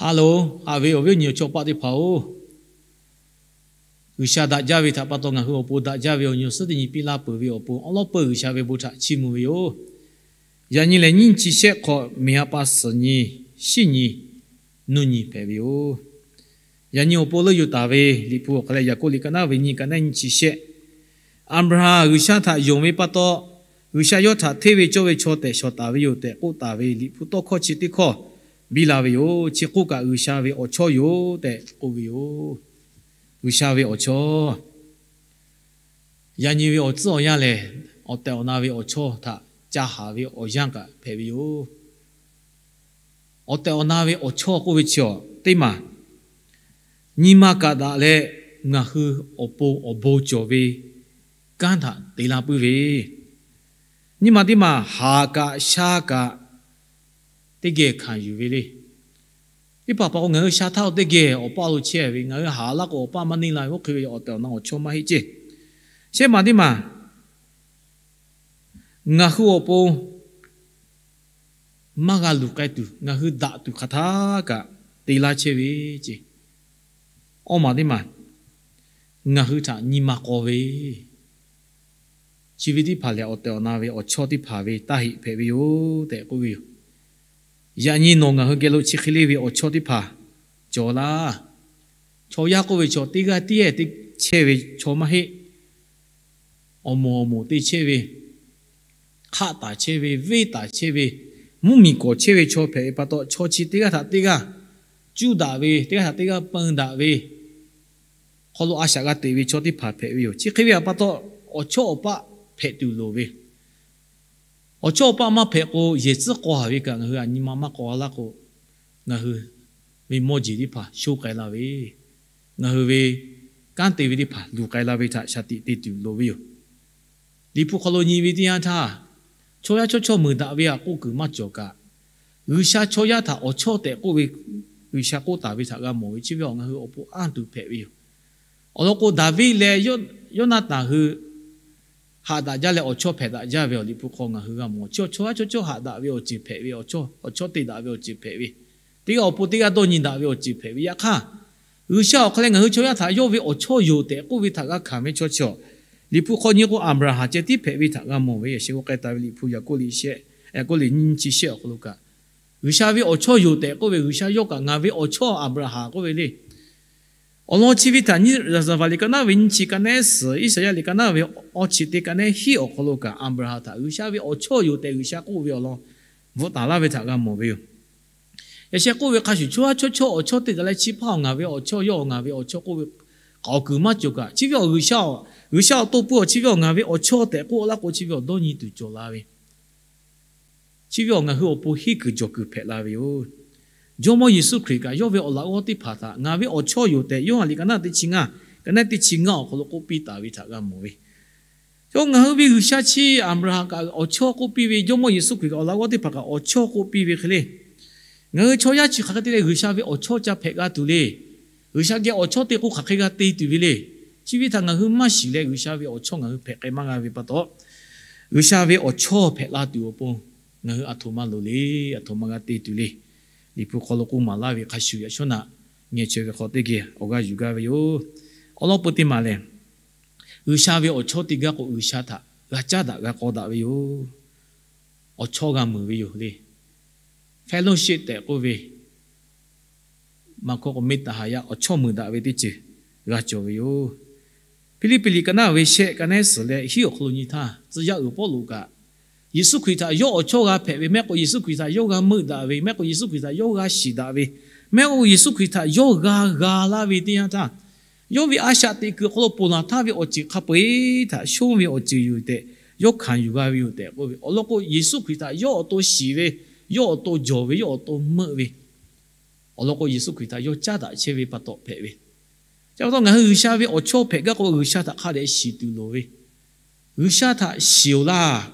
Hello, haꞈ ve awˬ viˉ awˬ nyi awˬ chawˇ paˆ teˇ hpaˍ-oˬ, G'uiˬsha daꞈ jaˇ ve htaꞈ pa taw ngaˬ hui awˬ pon daꞈ jaˇ ve awˬ nyi awˬ suhˉ teˇ nyi piˇ laˇ peuˬ ve awˬ pon awˉ lawˉ peuˬ G'uiˬsha ve bon htaꞈ chiˇ mvuh ve yoˬ. Yaꞈ nyi lehˬ, nyiˇ chi shehˆ hk'awꞈ, miˬ ha pa suhˍ nyi, shiˉ nyi, nuˇ nyi hpehꞈ ve yoˬ. Yaꞈ nyi awˬ pon leuˆ yuˬ taˍ ve Liꞈ hpu awˬ hk'aw leh Yaˍkoˆ liꞈ ka naˉ ve nyi, ka naˉ nyiˇ chi shehˆ. Aˍbraˍhanˍ G'uiˬsha htaꞈ yonˍ ve pa taw, G'uiˬsha yawˇ htaꞈ hteˇ ve cawˇ ve chaw tehꞈ shawˍ taˍ ve yoˬ tehꞈ k'oˆ taˍ ve Liꞈ hpu tawˇ hkawˇ chi teˇ hkawˇ biˇ la ve yoˬ. Chi k'oˆ kaꞈ, G'uiˬsha ve awˬ chawˇ yoˬ tehꞈ k'oˆ ve yoˬ. G'uiˬsha ve awˬ chawˇ. Yaꞈ nyi ve awˬ tcuhˉ awˬ yanˇ lehˬ, awˬ tehˬ awˬ na ve awˬ chawˇ htaꞈ ca haˍ ve awˬ yanˇ kaꞈ hpehꞈ ve yoˬ. Awˬ tehˬ awˬ na ve awˬ chawˇ k'oˆ ve chi awˬ teˇ maˬ, nyi ma kaꞈ daꞈ leh, ngaˬ hui awˬ pon awˬ bon cawˬ ve kanˉ htaꞈ te la puiˉ ve, nyi ma teˇ maˬ haˍ kaꞈ sha kaꞈ teˇ geh hkanˍ yuˬ ve le. Teˇ hpaˍ pa k'o, ngaˬ hui sha htaˇ-o teˇ geh awˬ paˇ lo chehˇ ve, ngaˬ hui haˍ laˇ k'o awˬ paˇ maˇ neˇ la ve, oˇ hk'e ve awˬ tehˬ awˬ na awˬ chawˇ maˇ heˆ ceˇ. Shehˉ maˬ teˇ maˬ, ngaˬ hui awˬ pon maˇ g'a luˬ k'ai tuˬ, ngaˬ hui daꞈ tuˬ hk'aˬ htaˇ kaꞈ te laˇ chehˇ ve ceˇ. Awˇ maˬ teˇ maˬ, ngaˬ hui htaꞈ nyi ma k'aw ve, chi ve teˇ hpaˍ lehˬ, awˬ tehˬ awˬ na ve awˬ chawˇ teˇ hpaˍ ve taˇ heꞈ hpehꞈ ve yoˬ tehꞈ k'oˆ ve yoˬ. Yaꞈ nyi nawˬ ngaˬ hui geh lo chi hk'e le ve awˬ chawˇ teˇ hpaˍ cawˬ laˇ. Chaw yaˇ k'oˆ ve chaw teˇ g'aˇ tiˉ-ehˍ te chehˇ ve chaw maˇ heˆ. Awˬ moˍ awˬ moˍ te chehˇ ve, hk'aˆ taˍ chehˇ ve, venˇ taˍ chehˇ ve, mvuhˇmiˬ kawˍ chehˇ ve chaw hpehꞈ ve pa taw, chaw chi teˇ g'aˇ htaꞈ teˇ g'aˇ cuˇ daꞈ ve, teˇ g'aˇ htaꞈ teˇ g'aˇ peun daꞈ ve hk'aw lo a shaꞈ g'a teꞈ ve chaw teˇ hpaˍ hpehꞈ ve yoˬ. Chi hk'e ve pa taw, awˬ chawˇ awˬ paˆ hpehꞈ tuˬ loˍ ve, awˬ chawˇ awˬ paˆ maˇ hpehꞈ k'o, yehˬ tcuhˉ k'aw haˍ ve kaꞈ ngaˬ hui htaꞈ nyi ma maˇ k'aw laˇ k'o, ngaˬ hui ve mawˇ jeˬ teˇ hpaˍ sho k'ai la ve, ngaˬ hui ve kanˉ te ve teˇ hpaˍ luˬ k'ai la ve htaꞈ shaˍ tiꞈ te tuˬ loˍ ve yoˬ. Liꞈ hpu hk'aw lo nyi ve teˇ yanˇ htaˇ, chaw yaˇ chawˇ chawˇ meuˍ daꞈ ve htaꞈ k'oˆ kuiˬ maˇ cawˬ kaꞈ, G'uiˬsha chaw yaˇ htaꞈ awˬ chawˇ tehꞈ k'oˆ ve, G'uiˬsha k'oˆ taˍ ve htaꞈ g'a mawˬ ve chi ve awˬ ngaˬ hui awˬ pon anˇ tuˬ hpehꞈ ve yoˬ. Awˬ lawn k'o, Daˍviˆ leh Yoˇnaˍtanˍ hui haꞈ daꞈ jaˇ leh awˬ chawˇ hpehꞈ daꞈ jaˇ ve awˬ Liꞈ hpu hk'aw ngaˬ hui g'a mawˬ. Chaw yaˇ chawˇ chawˇ haꞈ daꞈ ve awˬ ceuˬ hpehꞈ ve, awˬ chawˇ te daꞈ ve awˬ ceuˬ hpehꞈ ve, teˇ g'aˇ awˬ pon teˇ g'aˇ dawˇ nyi daꞈ ve awˬ ceuˬ hpehꞈ ve. Yaꞈ hk'aˇ, G'uiˬsha awˬ hk'aw leh ngaˬ hui chaw yaˇ htaꞈ yawˇ ve awˬ chawˇ yoˬ tehꞈ k'oˆ ve htaꞈ g'a hkanˍ ve chaw chi awˬ, Liꞈ hpu hk'aw nyi k'o, Aˍbraˍhanˍ ceh tiˉ hpehꞈ ve htaꞈ g'a mawˬ ve. Yaꞈ sheh k'o k'ai taˍ ve Liꞈ hpu Yaˍkoˆ liꞈ shehˆ, Yaˍkoˆ liꞈ nyiˇ chi shehˆ awˬ hk'aw lo kaꞈ, G'uiˬsha ve awˬ chawˇ yoˬ tehꞈ k'oˆ ve, G'uiˬsha yawˇ kaꞈ ngaˬ ve awˬ chawˇ Aˍbraˍhanˍ k'oˆ ve le. Awˬ lawn chi ve htaꞈ nyi Yaˍzaˍvaˍ liꞈ ka naˉ ve nyiˇ chi ka nehˉ suhˍ, Iˉsaˍyaˆ liꞈ ka naˉ ve awˇ chi teˇ ka nehˉ hiˉ awˬ hk'aw lo kaꞈ, Aˍbraˍhanˍ htaꞈ G'uiˬsha ve awˬ chawˇ yoˬ tehꞈ G'uiˬsha k'oˆ ve awˬ lawn bvuhꞈ taˍ laˇ ve htaꞈ g'a mawˬ ve yoˬ. Yaꞈ sheh k'oˆ ve hk'a shuˍ, chaw yaˇ chawˇ chawˇ awˬ chawˇ te daꞈ leh chi hpaˇ awˬ ngaˬ ve awˬ chawˇ, yawˇ awˬ ngaˬ ve awˬ chawˇ k'oˆ ve k'aoˍ kuiˬ maˇ cawˬ kaꞈ, chi ve awˬ G'uiˬsha, G'uiˬsha awˬ to pui awˬ chi ve awˬ ngaˬ ve awˬ chawˇ tehꞈ k'oˆ laˇ k'o, chi ve awˬ dawˇ nyi tuˬ cawˬ la ve, chi ve awˬ ngaˬ hui awˬ pon henˇ kuiˬ jawˬ kuiˬ hpehꞈ la ve yoˬ. Jawˇmawˇ Yeˍsuˆ Hkriꞈ kaꞈ yawˇ ve awˬ laꞈ g'awˇ teˇ hpaˍ htaꞈ ngaˬ ve awˬ chawˇ yoˬ tehꞈ, Yoˇhanˬ liꞈ ka naˉ teˇ chi ngaˇ, ka nehˉ teˇ chi ngaˇ awˬ hk'aw lo k'oˆ piˇ taˍ ve htaꞈ g'a mawˬ ve. Chaw ngaˬ hui ve G'uiˬsha chi Aˍbraˍhanˍ kaꞈ awˬ chawˇ k'oˆ piˇ ve, Jawˇmawˇ Yeˍsuˆ Hkriꞈ kaꞈ awˬ laꞈ g'awˇ teˇ hpaˍ kaꞈ awˬ chawˇ k'oˆ piˇ ve hk'e le, ngaˬ hui chaw yaˇ chi hk'aˬ hk'e te leh G'uiˬsha ve awˬ chawˇ ca hpehꞈ g'a tuˬ le. G'uiˬsha geh awˬ chawˇ te k'o hk'aˬ hk'e g'a te tuˬ ve le. Chi ve htaꞈ ngaˬ hui maˇ shiˍ leh G'uiˬsha ve awˬ chawˇ ngaˬ hui hpehꞈ k'ai maˇ g'a ve pa taw, G'uiˬsha ve awˬ chawˇ hpehꞈ la tuˬ awˬ pon ngaˬ hui aˬ htoꞈ ma loˍ le, aˬ htoꞈ ma g'a te tuˬ le. Liꞈ hpu hk'aw lo k'oˆ maˍ laˇ ve hk'a shuˍ yaꞈ shawˉ naꞈ ngeh chaweh ve hk'aw teˇ geh awˬ g'aˇ yuˬ gaˇ ve yoˬ. Awˬ lawn peu teˇ maˬ lehˬ, G'uiˬsha ve awˬ chawˇ te gaˇ k'o G'uiˬsha htaꞈ g'a caˉ daꞈ g'a k'aw daꞈ ve yoˬ. Awˬ chawˇ g'a meuˍ ve yoˬ le. Fellowship tehꞈ k'oˆ ve, maˇ hkawˇ k'o, meˇ taˍ haˍ yaˇ awˬ chawˇ meuˍ daꞈ ve teˇ ceuˬ g'a cawˬ ve yoˬ. Hpiˇliˇpiˆ liꞈ ka naˉ ve shehˆ ka nehˉ suhˍ leh hiˉ awˬ hk'aw lo nyi htaˇ, tcuh yaˇ uiˍ Pawˇluꞈ kaꞈ Yeˍsuˆ Hkriꞈ htaꞈ yawˇ awˬ chawˇ g'a hpehꞈ ve, mehˆ k'o Yeˍsuˆ Hkriꞈ htaꞈ yawˇ g'a meuˆ daꞈ ve, mehˆ k'o Yeˍsuˆ Hkriꞈ htaꞈ yawˇ g'a shiˍ daꞈ ve, mehˆ k'o Yeˍsuˆ Hkriꞈ htaꞈ yawˇ g'a g'a laˇ ve teˇ yanˇ htaˇ, yawˇ ve a shaꞈ teꞈ kuiˬ awˬ hk'aw lo ponˬ laˬ htaˇ ve awˬ ceuˬ hk'a peu-eˬ htaꞈ shonˇ ve awˬ ceuˬ yoˬ tehꞈ yawˇ hkanˍ yuˬ g'a ve yoˬ tehꞈ k'oˆ ve. Awˬ lawn k'o, Yeˍsuˆ Hkriꞈ htaꞈ yawˇ awˬ to shiˍ ve, yawˇ awˬ to jawˬ ve, yawˇ awˬ to meuˆ ve, awˬ lawn k'o, Yeˍsuˆ Hkriꞈ htaꞈ yawˇ caˉ daꞈ chehˇ ve pa taw hpehꞈ ve. Chi pa taw ngaˬ hui G'uiˬsha ve awˬ chawˇ hpehꞈ gaˇ k'o, G'uiˬsha htaꞈ hk'a dehꞈ shiˍ tuˬ loˍ ve. G'uiˬsha htaꞈ shiˍ-oˬ laˇ.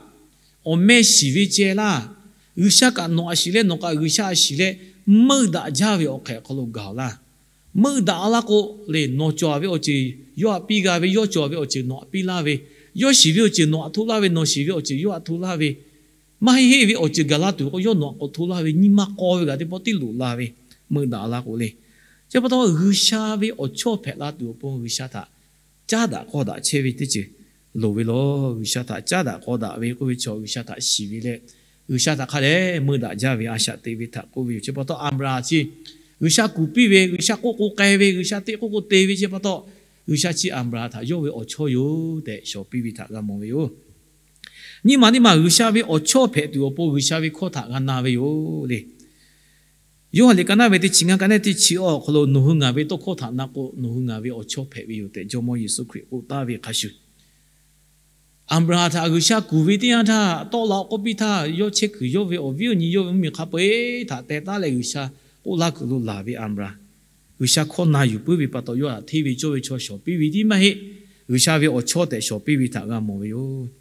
Awˬ meh shiˍ ve ceh laˇ. G'uiˬsha kaꞈ nawˬ htaꞈ shiˍ leh, nawˬ kaꞈ G'uiˬsha htaꞈ shiˍ leh, meuˆ daꞈ jaˇ ve awˬ hk'ehꞈ awˬ hk'aw lo gaˬ-oˬ laˇ. Meuˆ daꞈ laˇ k'o le, nawˬ cawˬ ve awˬ ceuˬ yawˇ htaꞈ piˇ g'a ve, yawˇ cawˬ ve awˬ ceuˬ nawˬ htaꞈ piˇ laˇ ve, yawˇ shiˍ ve awˬ ceuˬ nawˬ htaꞈ hto laˇ ve, nawˬ shiˍ ve awˬ ceuˬ yawˇ htaꞈ hto laˇ ve, maˇ heˆ heˆ ve awˬ ceuˬ gaˬ la tuˬ k'o, yawˇ nawˬ htaꞈ k'awꞈ hto laˇ ve, nyi ma k'aw ve kaꞈ teˇ pawˆ tiˉ loꞈ la ve, meuˆ daꞈ la k'o le. Chi pa taw G'uiˬsha ve awˬ chawˇ hpehꞈ la tuˬ awˬ pon G'uiˬsha htaꞈ caˉ daꞈ kawˇ daꞈ chehˇ ve teˇ ceuˬ loˍ ve law. G'uiˬsha htaꞈ caˉ daꞈ kawˇ daꞈ ve k'oˆ ve chaw G'uiˬsha htaꞈ shiˍ ve leh, G'uiˬsha htaꞈ hk'a dehꞈ meuˆ daꞈ jaˇ ve a shaꞈ teꞈ ve htaꞈ k'oˆ ve yoˬ. Chi pa taw Aˍbraˍhanˍ chi G'uiˬsha kuˬ piˇ ve, G'uiˬsha k'oˆ k'o k'ai ve, G'uiˬsha te k'oˆ k'o te ve, chi pa taw G'uiˬsha chi Aˍbraˍhanˍ htaꞈ yawˇ ve awˬ chawˇ yoˬ tehꞈ shawˍ piˇ ve htaꞈ g'a mawˬ ve yoˬ. Nyiˇ maˬ teˇ maˬ G'uiˬsha ve awˬ chawˇ hpehꞈ tuˬ awˬ pon G'uiˬsha ve hkawˇ htaꞈ g'a na ve yoˬ le. Yoˇhanˬ liꞈ ka naˉ ve teˇ chi ngaˇ, ka naˉ teˇ chi awˬ hk'aw lo nawˬ hui ngaˬ ve tawˇ hkawˇ htaꞈ na k'o nawˬ hui ngaˬ ve awˬ chawˇ hpehꞈ ve yoˬ tehꞈ Jawˇmawˇ Yeˍsuˆ Hkriꞈ k'oˆ taˍ ve hk'a shuˍ, Aˍbraˍhanˍ htaꞈ G'uiˬsha kuˬ ve teˇ yanˇ htaˇ, tawˆ la k'oˆ piˇ htaˇ, yawˇ chehˇ kuiˬ yawˇ ve awˬ viˉ awˬ nyi yawˇ ve mvuhˇmiˬ hk'a peu-eˬ htaꞈ teh taˉ leh G'uiˬsha k'oˆ laˇ kuiˬ lo laˬ ve Aˍbraˍhanˍ, G'uiˬsha hkawˇ na yuˬ puiˉ ve pa taw yawˇ htaꞈ hteˇ ve cawˇ ve chaw shawˍ piˇ ve tiˉ maˇ heˆ. G'uiˬsha ve awˬ chawˇ tehꞈ shawˍ piˇ ve htaꞈ g'a mawˬ ve yoˬ.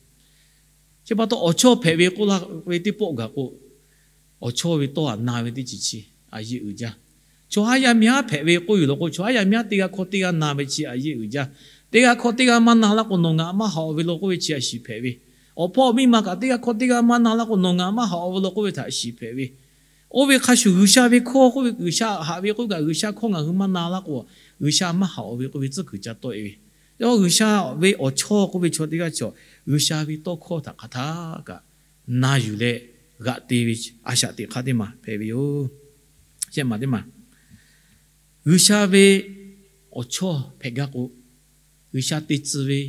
Chi pa taw awˬ chawˇ hpehꞈ ve k'oˆ la ve teˇ pawˆ gaˬ k'o, awˬ chawˇ ve tawˇ htaꞈ na ve teˇ ceuˬ chi a yeˆ uiˍ jaˇ. Chaw haˉ yaˇ miˇ haˉ hpehꞈ ve k'oˆ yoˬ law k'o, chaw haˉ yaˇ miˇ haˉ teˇ g'aˇ hkawˇ teˇ g'aˇ na ve chi a yeˆ uiˍ jaˇ. Teˇ g'aˇ hkawˇ teˇ g'aˇ maˇ na laˇ k'o nawˬ ngaˬ maˇ haꞈ ve law k'oˆ ve chi a shiˍ hpehꞈ ve. Awˬ hpawˇ miˇ ma kaꞈ teˇ g'aˇ hkawˇ teˇ g'aˇ maˇ na laˇ k'o nawˬ ngaˬ maˇ haꞈ ve law k'oˆ ve htaꞈ shiˍ hpehꞈ ve. Oˇ ve hk'a shuˍ G'uiˬsha ve hkawˇ k'oˆ ve G'uiˬsha haꞈ ve k'oˆ kaꞈ G'uiˬsha hkawˇ ngaˬ hui maˇ na laˇ k'o, G'uiˬsha maˇ haꞈ ve k'oˆ ve tcuhˉ kuiˬ ca tawˆ e ve. Yawˇ G'uiˬsha ve awˬ chawˇ k'oˆ ve chaw teˇ g'aˇ chi G'uiˬsha ve tawˇ hkawˇ htaꞈ hk'aˬ htaˇ kaꞈ na yuˬ leh g'aꞈ te ve a shaꞈ teꞈ hk'aˇ teˇ maˬ hpehꞈ ve yoˬ. Shehˆ maˬ teˇ maˬ, G'uiˬsha ve awˬ chawˇ hpehꞈ gaˇ k'o, G'uiˬsha te tcuh ve,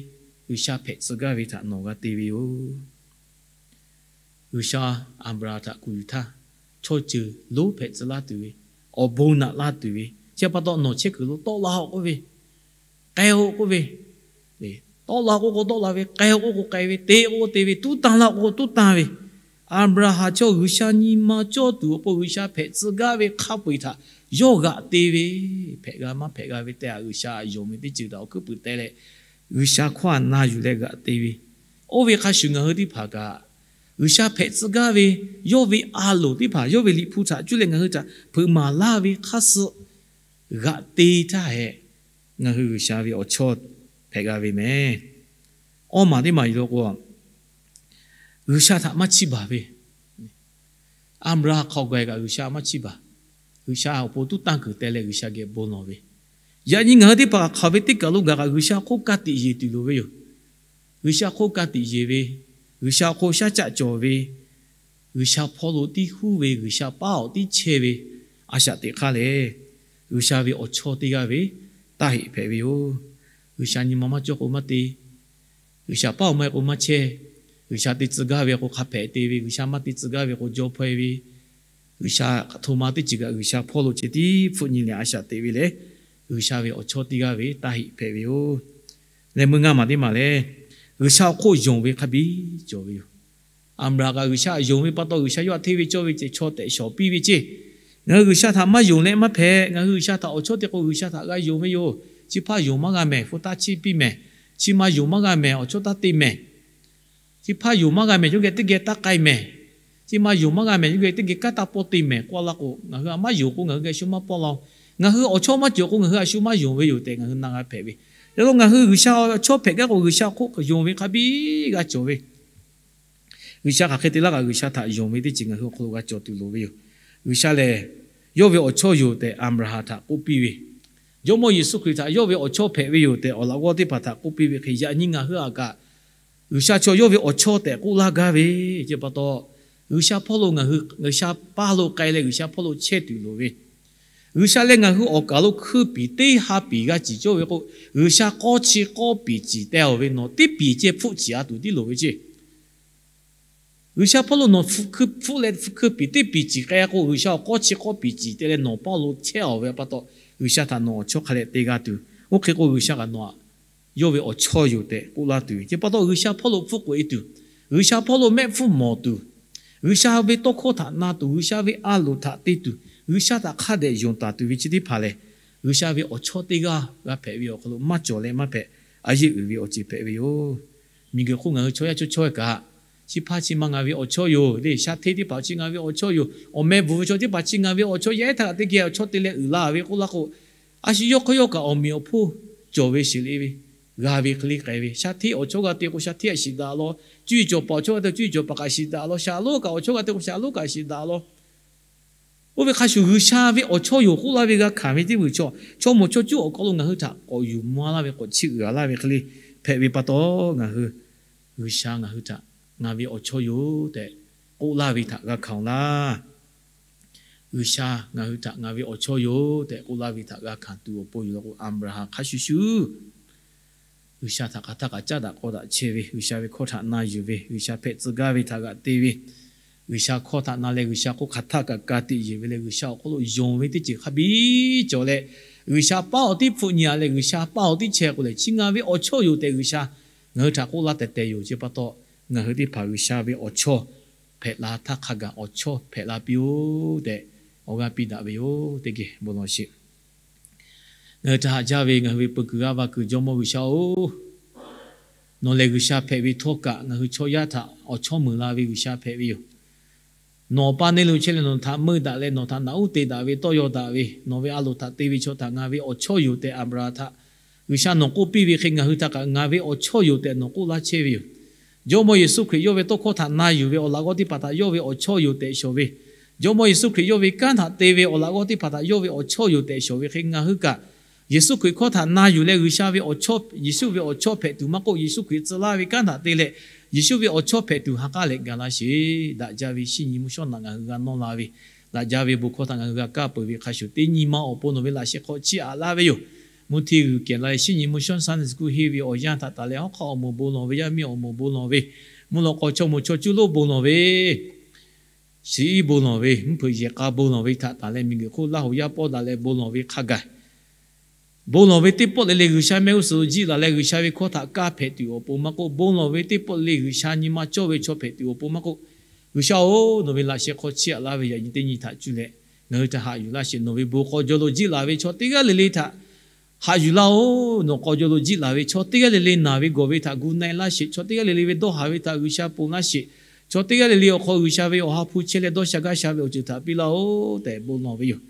G'uiˬsha hpehꞈ tcuh gaˇ ve htaꞈ nawˬ g'a te ve yoˬ. G'uiˬsha Aˍbraˍhanˍ htaꞈ kuˬ yuˬ htaˇ, chaw ceuˬ lonˉ hpehꞈ tcuh laˇ tuˬ ve, awˬ bon naꞈ laˇ tuˬ ve, chi pa taw nawˬ chehˇ kuiˬ lo tawˆ la-oˆ k'oˆ ve, k'ai-oˆ k'oˆ ve, tawˆ la k'oˆ k'o tawˆ la ve, k'ai-oˆ k'oˆ k'o k'ai ve, te k'oˆ k'o te ve, tuˉ tanˇ laˇ k'oˆ k'o tuˉ tanˇ ve, Aˍbraˍhanˍ chaw G'uiˬsha nyi ma cawˇ tuˬ awˬ pon G'uiˬsha hpehꞈ tcuh gaˇ ve hk'a peu-eˬ htaꞈ yawˇ g'aꞈ te ve, hpehꞈ g'a maˇ hpehꞈ g'a ve tehꞈ G'uiˬsha yonˍ ve teˇ ceuˬ htaꞈ awˬ hkuiˉ puiˍ teh leh, G'uiˬsha hkawˇ htaꞈ na yuˬ leh g'aꞈ te ve. Oˇ ve hk'a shuˍ ngaˬ hui teˇ hpaˍ kaꞈ, G'uiˬsha hpehꞈ tcuh gaˇ ve, yawˇ ve a loˍ teˇ hpaˍ yawˇ ve liꞈ hpu htaꞈ cuˇ leh ngaˬ hui htaꞈ hpeuꞈ maˍ laˇ ve hk'aˇ suh g'aꞈ te htaˇ hehꞈ, ngaˬ hui G'uiˬsha ve awˬ chawˇ hpehꞈ g'a ve meh. Awˇ maˬ teˇ maˬ yoˬ law k'o, G'uiˬsha htaꞈ maˇ chiˇ baˬ ve, Aˍbraˍhanˍ hk'aw g'a kaꞈ G'uiˬsha maˇ chiˇ baˬ. G'uiˬsha awˬ pon tuˉ tanˇ kuiˬ teh leh G'uiˬsha geh bon lawˬ ve. Yaꞈ nyi ngaˬ hui teˇ hpaˍ hk'aˬ ve teˇ kaˬ lo gaˬ kaꞈ G'uiˬsha hk'oˆ ka tiꞈ yeˬ tuˬ loˍ ve yoˬ. G'uiˬsha hk'oˆ ka tiꞈ yeˬ ve, G'uiˬsha awˬ hk'oˆ shaˉ caˆ cawˬ ve, G'uiˬsha hpawˇ lo tiˉ huˉ ve, G'uiˬsha paˉ awˬ tiˉ chehˇ ve a shaꞈ teꞈ hk'aˇ lehˬ, G'uiˬsha ve awˬ chawˇ teˇ g'aˇ ve taˇ heꞈ hpehꞈ ve yoˬ. G'uiˬsha nyi ma maˇ cawˇ k'o maˇ te, G'uiˬsha paˉ awˬ maˇ heˆ k'o maˇ chehˇ, G'uiˬsha te tcuh gaˇ ve k'o hk'a hpehꞈ te ve, G'uiˬsha maˇ te tcuh gaˇ ve k'o jaw hpaweh ve, G'uiˬsha hto ma teˇ ceuˬ kaꞈ G'uiˬsha hpawˇ lo ceh tiˉ hpfuhˆ nyi leh a shaꞈ teꞈ ve lehˬ, G'uiˬsha ve awˬ chawˇ teˇ g'aˇ ve taˇ heꞈ hpehꞈ ve yoˬ. Leh meuˇ ngaˇ maˬ teˇ maˬ lehˬ, G'uiˬsha awˬ hk'oˆ yonˍ ve hk'a biˇ cawˬ ve yoˬ. Aˍbraˍhanˍ kaꞈ G'uiˬsha yonˍ ve pa taw G'uiˬsha yawˇ htaꞈ hteˇ ve cawˇ ve ceh chaw tehꞈ shawˍ piˇ ve ceˇ. Ngaˬ hui G'uiˬsha htaꞈ maˇ yonˍ leh maˇ hpehꞈ. Ngaˬ hui G'uiˬsha htaꞈ awˬ chawˇ te k'o G'uiˬsha htaꞈ g'a yonˍ ve yoˬ. Chi hpaˇ yonˍ maˇ g'a mehˍ, hpu taˇ chiˇ piˇ mehˍ. Chi ma yonˍ maˇ g'a mehˍ, awˬ chawˇ taˇ te mehˍ. Chi hpaˇ yonˍ maˇ g'a mehˍ, yawˇ geh teˇ geh taˇ k'ai mehˍ. Chi ma yonˍ maˇ g'a mehˍ, yawˇ geh teˇ geh kanˉ taˇ pawˇ te mehˍ k'oˆ laˇ k'o, ngaˬ hui a maˇ yonˍ k'o ngaˬ hui geh a shu maˇ pawˇ laˇ-oˬ. Ngaˬ hui awˬ chawˇ maˇ cawˬ k'o ngaˬ hui a shu maˇ yonˍ ve yoˬ tehꞈ ngaˬ hui na g'a hpehꞈ ve. Yaꞈ hk'aˇ ngaˬ hui G'uiˬsha awˬ chawˇ hpehꞈ gaˇ k'o G'uiˬsha hk'oˆ yonˍ ve hk'a biˇ g'a cawˬ ve. G'uiˬsha hk'aˬ hk'e te laˇ kaꞈ G'uiˬsha htaꞈ yonˍ ve teˇ ceuˬ ngaˬ hui awˬ hk'aw lo g'a cawˬ tuˬ loˍ ve yoˬ. G'uiˬsha lehˬ, yawˇ ve awˬ chawˇ yoˬ tehꞈ Aˍbraˍhanˍ htaꞈ k'oˆ piˇ ve, Jawˇmawˇ Yeˍsuˆ Hkriꞈ htaꞈ yawˇ ve awˬ chawˇ hpehꞈ ve yoˬ tehꞈ awˬ laꞈ g'awˇ teˇ hpaˍ htaꞈ k'oˆ piˇ ve hk'e, yaꞈ nyi ngaˬ hui a kaꞈ G'uiˬsha chaw yawˇ ve awˬ chawˇ tehꞈ k'oˆ laˇ gaˇ ve, chi pa taw G'uiˬsha hpawˇ lo ngaˬ hui G'uiˬsha paˇ lo k'ai leh G'uiˬsha hpawˇ lo chehˇ tuˬ loˍ ve, G'uiˬsha leh ngaˬ hui awˬ kaˍ lo hkui piˍ teˇ ha piˍ g'a ciˍ cawˇ ve k'o, G'uiˬsha k'awˇ chi k'awˇ piˍ ciˍ teh-oˬ ve nawˬ teˇ piˍ ceh hpfuhˆ ciˍ a tuˬ tiˉ loˍ ve ceˇ. G'uiˬsha hpawˇ lo nawˬ hpfuhˆ leh hkui piˍ teˇ piˍ ciˍ k'ai k'o, G'uiˬsha awˬ k'awˇ chi k'awˇ piˍ ciˍ teh leh nawˬ paˇ lo chehˇ-oˬ ve pa taw, G'uiˬsha htaꞈ nawˬ awˬ chawˇ hk'a dehꞈ te g'a tuˬ. Oˇ hk'e k'o G'uiˬsha kaꞈ nawˬ aꞈ yawˇ ve awˬ chawˇ yoˬ tehꞈ k'oˆ laˇ tuˬ ve, chi pa taw G'uiˬsha hpawˇ lo hpfuhˆ k'oꞈ e tuˬ, G'uiˬsha hpawˇ lo mehˆ hpfuhˆ mawˬ tuˬ, G'uiˬsha ve tawˇ hkawˇ htaꞈ na tuˬ, G'uiˬsha ve a loˍ htaꞈ te tuˬ, G'uiˬsha htaꞈ hk'a dehꞈ yonˍ taˍ tuˬ ve chi teˇ hpaˍ lehˬ, G'uiˬsha ve awˬ chawˇ teˇ g'aˇ g'a hpehꞈ ve awˬ hk'aw lo maˇ cawˬ leh maˇ hpehꞈ, a yeˆ uiˍ ve awˬ ceuˬ hpehꞈ ve yoˬ. Miˬguiˬ hk'oˆ ngaˬ hui chaw yaˇ chaw chaweh kaꞈ, chi hpaˇ chi ma ngaˬ ve awˬ chawˇ yoˬ le, sha hteˇ teˇ hpaˍ chi ngaˬ ve awˬ chawˇ yoˬ, awˬ meh bvuhˬ ve chaw teˇ hpaˍ chi ngaˬ ve awˬ chawˇ, yaˇ ehˉ htaˇ kaꞈ teˇ geh awˬ chawˇ te leh uiˍ la ve k'oˆ laˇ k'o, a shu yawˇ hk'aˇ yawˇ kaꞈ awˬ meꞈ awˬ hponˇ cawˬ ve sheˍ le ve, g'a ve hk'e le k'ai ve, sha hteˇ awˬ chawˇ g'a te k'o sha hteˇ kaꞈ shiˍ daꞈ law, cuˇ yiˍ cawˬ paˍ awˬ chawˇ g'a te cuˇ yiˍ cawˬ paˍ kaꞈ shiˍ daꞈ law, shaˍ lonˉ kaꞈ awˬ chawˇ g'a te k'o shaˍ lonˉ kaꞈ shiˍ daꞈ law. Oˇ ve hk'a shuˍ G'uiˬsha ve awˬ chawˇ yoˬ k'oˆ laˇ ve g'a hkanˍ ve teˇ vuiˬ chaw, chaw moˍ chaw cuˇ awˬ hk'aw lo ngaˬ hui htaꞈ k'awꞈ yuˬ maˇ laˇ ve k'awꞈ chiˇ uiˍ a laˇ ve hk'e le hpehꞈ ve pa taw, ngaˬ hui G'uiˬsha ngaˬ hui htaꞈ ngaˬ ve awˬ chawˇ yoˬ tehꞈ k'oˆ laˇ ve htaꞈ g'a hkanˍ laˇ. G'uiˬsha ngaˬ hui htaꞈ ngaˬ ve awˬ chawˇ yoˬ tehꞈ k'oˆ laˇ ve htaꞈ g'a hkanˍ tuˬ awˬ pon yoˬ law k'o, Aˍbraˍhanˍ hk'a shuˍ shuˍ G'uiˬsha htaꞈ hk'aˬ htaˇ kaꞈ caˉ daꞈ k'aw daꞈ chehˇ ve, G'uiˬsha ve hkawˇ htaꞈ na yuˬ ve, G'uiˬsha hpehꞈ tcuh gaˇ ve htaꞈ g'aꞈ te ve, G'uiˬsha hkawˇ htaꞈ na leh G'uiˬsha k'oˆ hk'aˬ htaˇ kaꞈ ka tiꞈ yeˬ ve leh G'uiˬsha awˬ hk'oˆ lo yonˍ ve teˇ ceuˬ hk'a biˇ cawˬ leh, G'uiˬsha paˉ awˬ tiˉ hpfuhˆ nyi a leh G'uiˬsha paˉ awˬ tiˉ chehˇ k'o lehˬ, chi ngaˬ ve awˬ chawˇ yoˬ tehꞈ G'uiˬsha ngaˬ hui htaꞈ k'oˆ laˇ tehˬ tehˬ yoˬ. Chi pa taw, ngaˬ hui teˇ hpaˍ G'uiˬsha ve awˬ chawˇ hpehꞈ la htaˇ hk'a gaˬ awˬ chawˇ hpehꞈ la piˇ-oˆ tehꞈ awˬ g'aˇ piˇ daꞈ ve yoˬ. Teˇ geh bon lawˬ sheˍ. Ngaˬ hui htaꞈ haꞈ jaˇ ve ngaˬ hui ve peu kuiˬ g'aˇ va kuiˬ Jawˇmawˇ G'uiˬsha-oˬ, nawˬ lehˬ G'uiˬsha hpehꞈ ve htawˇ kaꞈ ngaˬ hui chaw yaˇ htaꞈ awˬ chawˇ meunˍ la ve G'uiˬsha hpehꞈ ve yoˬ. Nawˬ awˬ pa neˇ lo chehˇ leh nawˬ htaꞈ meuˇ daꞈ leh nawˬ htaꞈ naꞈ uˉ te daꞈ ve, tawˇ yaw daꞈ ve, nawˬ ve a loˍ htaꞈ te ve chaw htaꞈ ngaˬ ve awˬ chawˇ yoˬ tehꞈ Aˍbraˍhanˍ htaꞈ G'uiˬsha nawˬ k'oˆ piˇ ve hk'e, ngaˬ hui htaꞈ kaꞈ ngaˬ ve awˬ chawˇ yoˬ tehꞈ nawˬ k'oˆ laˇ chehˇ ve yoˬ. Jawˇmawˇ Yeˍsuˆ Hkriꞈ yawˇ ve tawˇ hkawˇ htaꞈ na yuˬ ve awˬ laꞈ g'awˇ teˇ hpaˍ htaꞈ yawˇ ve awˬ chawˇ yoˬ tehꞈ shawˍ ve, Jawˇmawˇ Yeˍsuˆ Hkriꞈ yawˇ ve kanˉ htaꞈ te ve awˬ laꞈ g'awˇ teˇ hpaˍ htaꞈ yawˇ ve awˬ chawˇ yoˬ tehꞈ shawˍ ve hk'e, ngaˬ hui kaꞈ Yeˍsuˆ Hkriꞈ hkawˇ htaꞈ na yuˬ leh G'uiˬsha ve awˬ chawˇ, Yeˍsuˆ ve awˬ chawˇ hpehꞈ tuˬ maˇ k'oˆ, Yeˍsuˆ Hkriꞈ tcuh laˇ ve kanˉ htaꞈ te leh Yeˍsuˆ ve awˬ chawˇ hpehꞈ tuˬ ha k'aˉ leh ga laˇ sheˍ. Daꞈ jaˇ ve shinˉ nyi mvuhˇ shawˉ naꞈ ngaˬ hui g'a nawˇ la ve, daꞈ jaˇ ve bon hkawˇ htaꞈ ngaˬ hui g'a kaˇ peuˬ ve hk'a shuˍ, teˇ nyi ma awˬ pon nawˬ ve laꞈ sheh hk'aw chiˇ aꞈ laˇ ve yoˬ. Mvuhˇ htiˇ g'uiˬ kehˬ la leh shinˉ nyi mvuhˇ shawˉ Sunday school henˇ ve awˬ yanˇ htaꞈ taˍ leh, hawˉ hk'aˆ awˬ moˍ bon lawˬ ve, yaˇ miˇ awˬ moˍ bon lawˬ ve, mvuhˇ lawꞈ k'aw chaw moˍ chaw cuˇ lonˉ bon lawˬ ve, shiˍ iˉ bon lawˬ ve, mvuhˇ hpeuꞈ yehˬ k'a bon lawˬ ve htaꞈ taˍ leh, miˬguiˬ hk'oˆ Laˇ hoꞈ yaˇ pawˆ daꞈ leh bon lawˬ ve hk'a gaˬ, bon lawˬ ve teˇ pawˆ le le G'uiˬsha mehˆ g'uˇ suhˍ lo jiˆ laˬ leh G'uiˬsha ve hkawˇ htaꞈ kaˇ hpehꞈ tuˬ awˬ pon maˇ k'oˆ, bon lawˬ ve teˇ pawˆ le le G'uiˬsha nyi ma cawˇ ve chaw hpehꞈ tuˬ awˬ pon maˇ k'oˆ, G'uiˬsha-oˬ, nawˬ ve laꞈ sheh hk'aw chiˇ aꞈ laˇ ve yaꞈ nyi teˇ nyi htaꞈ cuˇ leh ngaˬ hui htaꞈ haꞈ yuˬ laˇ sheˍ. Nawˬ ve bon k'aw jaw lo jiˆ laˬ ve chaw teˇ g'aˇ le le htaꞈ haꞈ yuˬ laˇ-oˬ. Nawˬ k'aw jaw lo jiˆ laˬ ve chaw teˇ g'aˇ le le naˬ ve gawˬ ve htaꞈ gu na-e laˇ sheˍ. Chaw teˇ g'aˇ le le ve dawˇ haˍ ve htaꞈ G'uiˬsha ponˬ laˇ sheˍ. Chaw teˇ g'aˇ le le awˬ hk'aw G'uiˬsha ve awˬ ha hpu chehˇ leh dawˇ sha gaˇ sha ve awˬ ceuˬ htaꞈ piˇ laˇ-oˬ tehꞈ bon lawˬ ve yoˬ.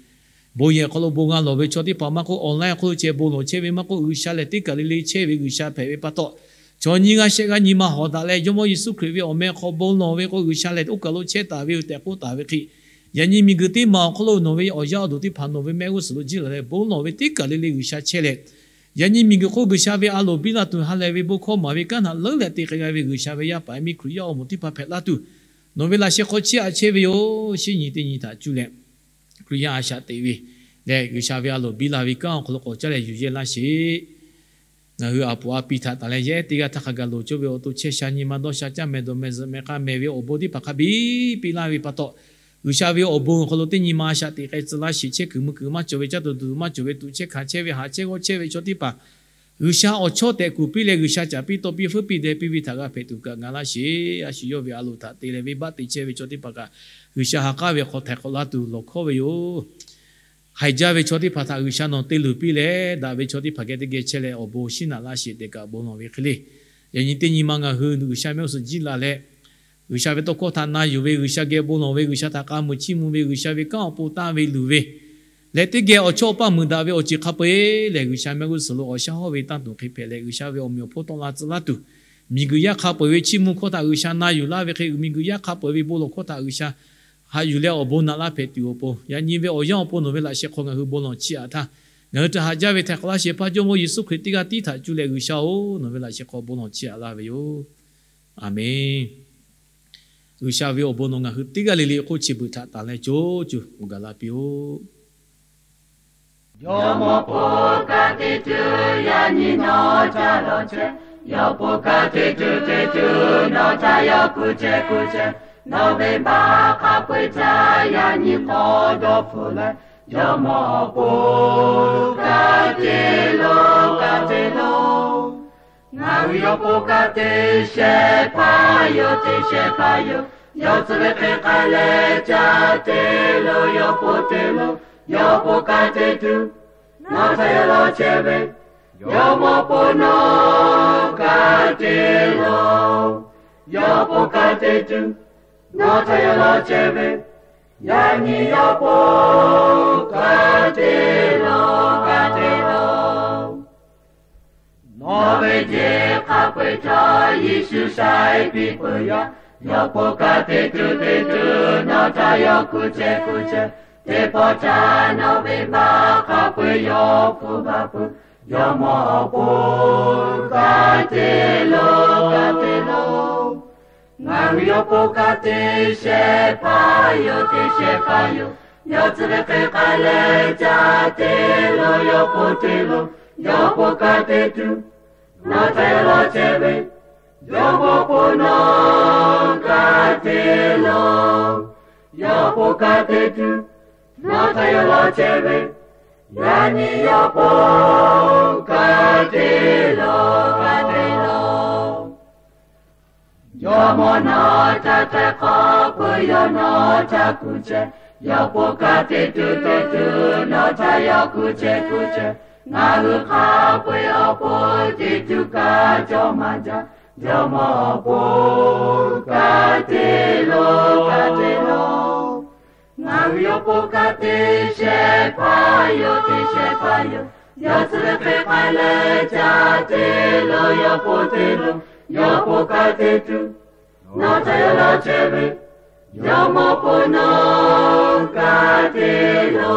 Bon yehˬ awˬ hk'aw lo bon g'a lawˬ ve chaw teˇ hpaˍ maˇ k'oˆ, online awˬ hk'aw lo ceh bon lawˬ chehˇ ve maˇ k'oˆ, G'uiˬsha lehˬ teˇ kaˬ le le chehˇ ve G'uiˬsha hpehꞈ ve pa taw, chaw nyiˇ g'aˇ shehˆ g'aˇ nyi ma hawˍ daꞈ leh Jawˇmawˇ Yeˍsuˆ Hkriꞈ ve awˬ meh hk'aw bon lawˬ ve k'o, G'uiˬsha lehˬ oˇ kaˬ lo chehˇ taˍ ve yoˬ tehꞈ k'oˆ taˍ ve hk'e, yaꞈ nyi miˬguiˬ teˇ maˬ awˬ hk'aw lo nawˬ ve awˬ yaˇ awˬ duˬ teˇ hpaˍ nawˬ ve mehˆ g'uˇ suhˍ lo jiˆ laˬ leh bon lawˬ ve teˇ kaˬ le le G'uiˬsha chehˇ leh, yaꞈ nyi miˬguiˬ hk'oˆ G'uiˬsha ve a loˍ biˇ la tuˬ ha lehˬ ve bon hkawˇ maˍ ve kanˉ htaꞈ leuˉ leh te k'ai g'a ve G'uiˬsha ve yaˇ paˍ yaˇ miˇ Hkriꞈ yaˇ awˬ moˍ teˇ hpaˍ hpehꞈ laˇ tuˬ, nawˬ ve laꞈ sheh hk'aw chiˇ aꞈ chehˇ ve yoˬ. Shinˉ nyi teˇ nyi htaꞈ cuˇ leh Hkriꞈ yaˇ a shaꞈ teꞈ ve leh G'uiˬsha ve a loˍ biˇ la ve kanˉ awˬ hk'aw lo k'awꞈ caˉ leh yuˬ yehˇ laˇ sheˍ. Ngaˬ hui a poˍ a pi htaꞈ taˍ leh yehˇ teˇ g'aˇ htaˇ hk'a gaˬ loˍ cawˇ ve awˬ to chehˇ sha nyi ma dawˇ sha caˇ meh dawˬ meh zuhꞈ meh k'a meh ve awˬ bon teˇ hpaˍ hk'a biˇ piˇ laˇ ve pa taw, G'uiˬsha ve awˬ bon awˬ hk'aw lo teˇ nyi ma a shaꞈ teꞈ k'ai tcuh laˇ sheˍ. Chehˇ kuiˬ mui kuiˬ maˇ cawˬ ve, caˇ tuˬ tuˬ maˇ cawˬ ve, tuꞈ chehˇ hkanˍ chehˇ ve, haꞈ chehˇ g'awˇ chehˇ ve chaw teˇ hpaˍ G'uiˬsha awˬ chawˇ tehꞈ kuˬ piˇ leh G'uiˬsha caˍ piˇ tawˇ piˇ feuˉ piˇ deh piˇ ve htaꞈ g'a hpehꞈ tuˬ kaꞈ ngaˬ laˇ sheˍ. A shu yawˇ ve a loˍ htaꞈ te leh venˇbaˆ te chehˇ ve chaw teˇ hpaˍ kaꞈ G'uiˬsha ha k'aˉ ve hk'aw htaiˍ hk'awꞈ laˇ tuˬ lawˬ hkawˇ ve yoˬ. Haiˬ jaˇ ve chaw teˇ hpaˍ htaꞈ G'uiˬsha nawˬ te luˬ piˇ leh, daꞈ ve chaw teˇ hpaˍ geh teˇ geh chehˇ leh awˬ bon shinˉ naꞈ laˇ sheˍ tehꞈ kaꞈ bon lawˬ ve hk'e le, yaꞈ nyi teˇ nyi ma ngaˬ hui G'uiˬsha mehˆ g'uˇ suhˍ jiˆ laˬ leh, G'uiˬsha ve tawˇ hkawˇ htaꞈ na yuˬ ve, G'uiˬsha geh bon lawˬ ve, G'uiˬsha htaꞈ k'a muiˬ chiˇ mvuh ve, G'uiˬsha ve kanˉ awˬ pon tanˇ ve luˬ ve leh teˇ geh awˬ chawˇ awˬ paˇ muiˬ daꞈ ve awˬ ceuˬ hk'a peu-eˬ lehˬ, G'uiˬsha mehˆ g'uˇ suhˍ lo awˬ shaˉ hawˉ ve tanˇ tuˬ hk'e hpehꞈ leh, G'uiˬsha ve awˬ meꞈ awˬ hponˇ tawˆ la tcuh laˇ tuˬ, miˬguiˬ yaˇ hk'a peu-eˬ ve chiˇ mvuh hkawˇ htaꞈ G'uiˬsha na yuˬ laˇ ve hk'e, miˬguiˬ yaˇ hk'a peu-eˬ ve bon lawˬ hkawˇ htaꞈ G'uiˬsha haꞈ yuˬ leh awˬ bon naꞈ laˇ hpehꞈ tuˬ awˬ pon, yaꞈ nyi ve awˬ yanˇ awˬ pon nawˬ ve laꞈ sheh hk'aw ngaˬ hui bon lawˬ chiˇ aꞈ htaˇ, ngaˬ hui htaꞈ haꞈ jaˇ ve htaiˍ hk'awꞈ laˇ sheˍ hpaˇ Jawˇmawˇ Yeˍsuˆ Hkriꞈ teˇ g'aˇ tiˉ htaꞈ cuˇ leh G'uiˬsha-oˬ, nawˬ ve laꞈ sheh hk'aw bon lawˬ chiˇ aꞈ laˇ ve yoˬ. Aˬmenˍ. G'uiˬsha ve awˬ bon nawˬ ngaˬ hui teˇ g'aˇ le le hk'oˆ chi beuꞈ htaꞈ tanˬ leh co co awˬ gaˬ la piˇ-oˆ. Jawˇmawˇ po ka teˇ tuˬ yaꞈ nyi nawˬ ca lawˬ chehˇ. Yawˇ po ka teˇ tuˬ teˇ tuˬ nawˬ ca yawˇ kuˬ chehˇ kuˬ chehˇ. Nawˬ venˇbaˆ hk'a peu-eˬ htaꞈ yaꞈ nyi k'awꞈ dawˇ hpfuhˆ leh, Jawˇmawˇ po ka te lo ka te lo. Ngaˬ hui yawˇ po ka te shehˍ hpaˇ yoˬ, te shehˍ hpaˇ yoˬ. Yawˇ tcuh ve hk'e k'ai leh ca te lo yawˇ po te lo. Yawˇ po ka te tuˬ nawˬ ca yawˇ lawˬ chehˇ ve, Jawˇmawˇ po nawˬ ka te lo. Yawˇ po ka te tuˬ nawˬ ca yawˇ lawˬ chehˇ ve, yaꞈ nyi yawˇ po ka te lo ka te lo. Nawˬ ve jeˬ hk'a peu-eˬ chaw Yeˍsuˆ shaiˍ piˇ peuˬ yaˇ. Yawˇ po ka te tuˬ te tuˬ nawˬ ca yawˇ kuˬ chehˇ kuˬ chehˇ. Teˇ pawˆ htaꞈ nawˬ ve maˇ hk'a peu-eˬ yawˇ hpu baˬ peuˬ. Jawˇmawˇ awˬ pon ka tiꞈ lo, ka tiꞈ lo. Ngaˬ hui yawˇ pon ka tiꞈ shehˍ hpaˇ yoˬ, tiꞈ shehˍ hpaˇ yoˬ. Yawˇ tcuh ve hk'e k'ai leh ca tiꞈ lo, yawˇ pon tiꞈ lo, yawˇ pon ka tiꞈ tuˬ, nawˬ htaꞈ yawˇ lawn chehˇ ve, Jawˇmawˇ pon nawˬ ka tiꞈ lo, yawˇ pon ka tiꞈ tuˬ, nawˬ htaꞈ yawˇ lawn chehˇ ve, yaꞈ nyi yawˇ pon ka tiꞈ lo, ka tiꞈ lo. Jawˇmawˇ nawˬ htaꞈ htaiˍ hk'awꞈ peuˬ, yawˇ nawˬ htaꞈ kuˬ chehˇ. Yawˇ pon ka tiꞈ tuˬ, tiꞈ tuˬ, nawˬ htaꞈ yawˇ kuˬ chehˇ, kuˬ chehˇ. Ngaˬ hui hk'a peu-eˬ awˬ pon tiꞈ tuˬ kaꞈ cawˇ maˇ jaˇ. Jawˇmawˇ awˬ pon ka tiꞈ lo, ka tiꞈ lo. Ngaˬ hui yawˇ pon ka tiꞈ shehˍ hpaˇ yoˬ, tiꞈ shehˍ hpaˇ yoˬ. Yawˇ tcuh ve hk'e k'ai leh ca tiꞈ lo, yawˇ pon tiꞈ lo, yawˇ pon ka tiꞈ tuˬ, nawˬ htaꞈ yawˇ lawn chehˇ ve, Jawˇmawˇ pon nawˬ ka tiꞈ lo,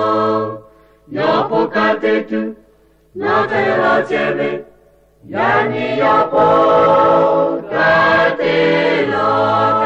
yawˇ pon ka tiꞈ tuˬ, nawˬ htaꞈ yawˇ lawn chehˇ ve, yaꞈ nyi yawˇ pon ka tiꞈ lo.